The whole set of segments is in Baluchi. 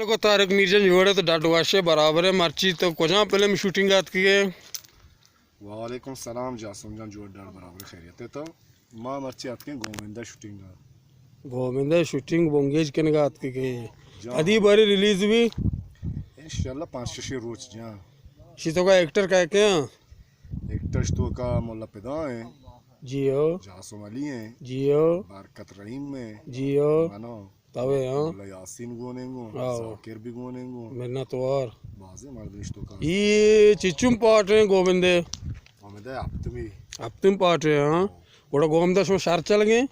کو طارق میر جان جوڑ ئے تو ڈاڈ وش ئے برابر ئے۔ مرچی تو کجام فلم شوٹنگ ءَ اتکگ ئے؟ وعلیکم سلام جاسم جان، جوڑ ڈاڈ برابر ئے، خیریت ئے تو؟ ما مرچی اتکیں گومندہ شوٹنگ ءَ۔ گومندہ شوٹنگ بنگیج کنگ ءَ اتکگ ئے۔ جان۔ کدی بارے ریلیز بی؟ انشاءاللہ پانچ شش روچ جان۔ شی تو کا ایکٹر کئے کئے ایں؟ ایکٹر شی تو کا ملا پدا ایں۔ جی ہو۔ جاسم علی ایں۔ جی ہو۔ برکت رحیم ایں۔ جی ہو۔ منو۔ توے ہاں۔ ملا یاسین گون ایں گو، آؤ۔ ذاکر بھی گون ایں گو۔ منت وار۔ بازیں مردم شی تو کا۔ اے چچم پارٹ ایں گومندے؟ گومندے ہپتمی۔ ہپتم پارٹ ایں ہاں۔ گڑا گومندہ شما شر چلگیں؟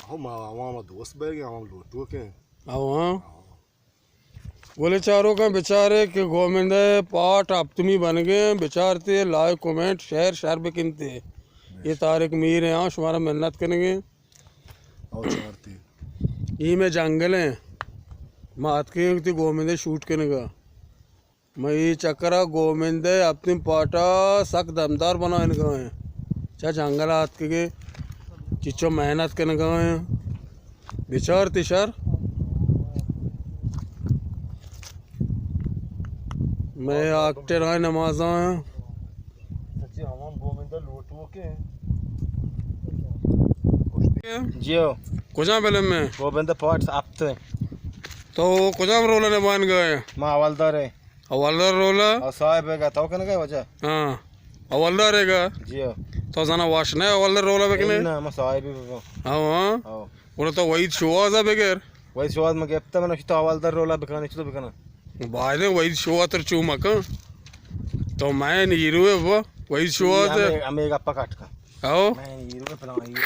ہو ما عوام دوست بیگیں، عوام لوٹوکیں۔ او ہاں۔ گلیں چاروکاں بچارے کہ گومندہ پارٹ ہپتمی بنگیں، بچارتے، لائک، کمنٹ، شیئر شر بکنتے۔ اے طارق میر ایں ہاں، شمارا منت کنگیں۔ او چارتے۔ اے مئے جنگل ایں۔ ما اتکیں وتی گومندہ شوٹ کنگا۔ مئے اے چکر ءَ گومندہ ہپتم پارٹ ءَ سک دمدار بنائینگا ایں۔ چہ جنگل ءَ اتکگیں، چچو محنت کنگا ایں۔ بچار تی شر۔ مئے ایکٹر آئیں نمازاں۔ جی ہو۔ کجام فلم میں؟ گومندہ پارٹ ہپت۔ تو کجام رول نبھائینگا ئے؟ ما حوالدار ایں۔ حوالدار رول ءَ؟ او صاحب ئے گا، تو کنگا ئے واجہ؟ ہاں۔ حوالدار ئے گا؟ جی ہو۔ تو زانا وش نہ ایں حوالدار رول ءَ بکنے؟ نہ، ما صاحب ئے بباں۔ ہاں، ہاں۔ ہاں۔ گڑا تو وحید شوہاز ءَ بگر۔ وحید شوہاز ما گپتا، من گشت تو حوالدار رول ءَ بکنے، چطور بکناں؟ باید ایں وحید شوہاز تر چو مکن۔ تو مین ہیرو ئے بابا، وحید شوہاز ئے۔ ہمے، ہمے گپا کٹ کن۔ او۔ مین ہیرو ئے، فلاں ہیرو۔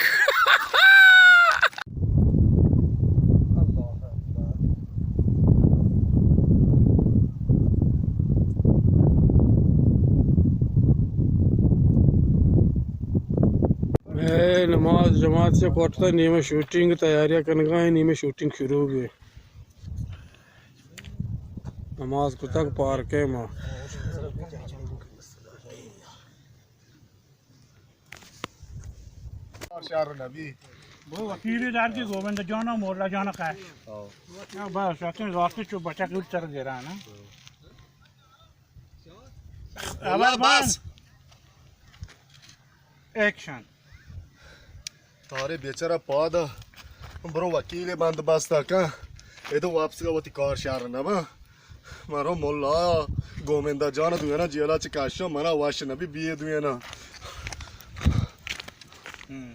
اللہ اکبر۔ اے نماز جماعت سے کوٹتا، نیمے شوٹنگ تیاریاں کنگا ایں، نیمے شوٹنگ شروع بی۔ نماز کتگ پارک ءَ ما۔ شہر نبی۔ وہ وکیل دار کی گوبند جانا مولا جانا کا ہے۔ ہاں۔ ہاں، بس، اتے راست چو بچا کے چر گرا نا۔ اللہ اول بس۔ ایکشن۔ تارے بیچارہ پاد ءَ برو وکیل بندوبست کن۔ اے تو واپس گا وتی کار شر نہ با۔ مرو ملا گومندہ جان دوینا جیلا چہ کشو، منا وش نبی بیے دوینا۔ ہم۔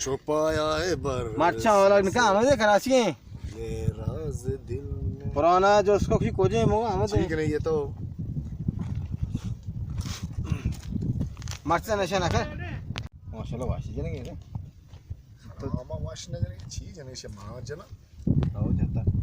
چھپایا ہے بر مرچاں والا نکا ہمیں دے کراچی ہیں۔ یہ راز دل میں۔ پرانا جو اس کو کی کوجے مو ہمیں دے۔ ٹھیک نہیں، یہ تو مرچاں نشہ نہ کر۔ ماشاءاللہ واشی جنگے۔ تو ماما واش نہ جنے، چی جنے شے ماما جنا۔ او جتا۔